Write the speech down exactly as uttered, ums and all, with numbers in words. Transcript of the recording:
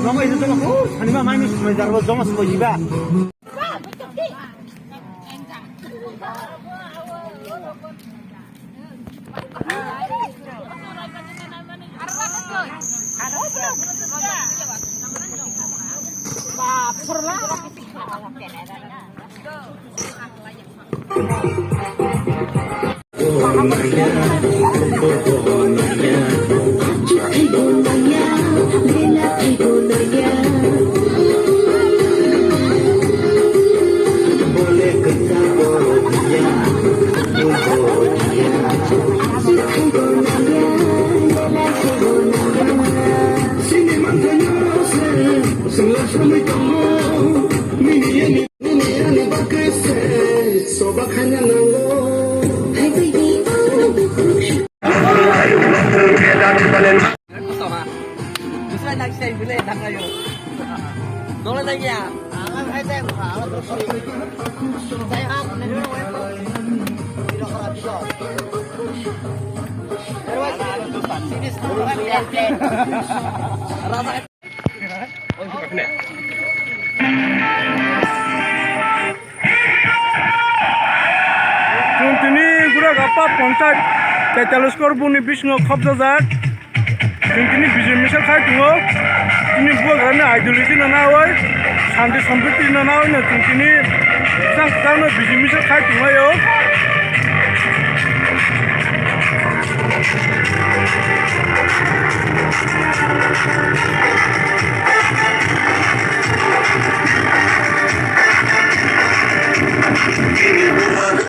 Nogo isi jomo ko saniba mai mi sumai jarbo jomo sumai jiba. Chwng tini Guragappa Panchayat tetalis kor buni bisingo khopjajak. Chwng tini bijil misil khai tongo. Tini bubagrani ideology no nawi, shanti sampriti no nawi no chwng tini kwchang kwchang no bijil misil khai tonglaio.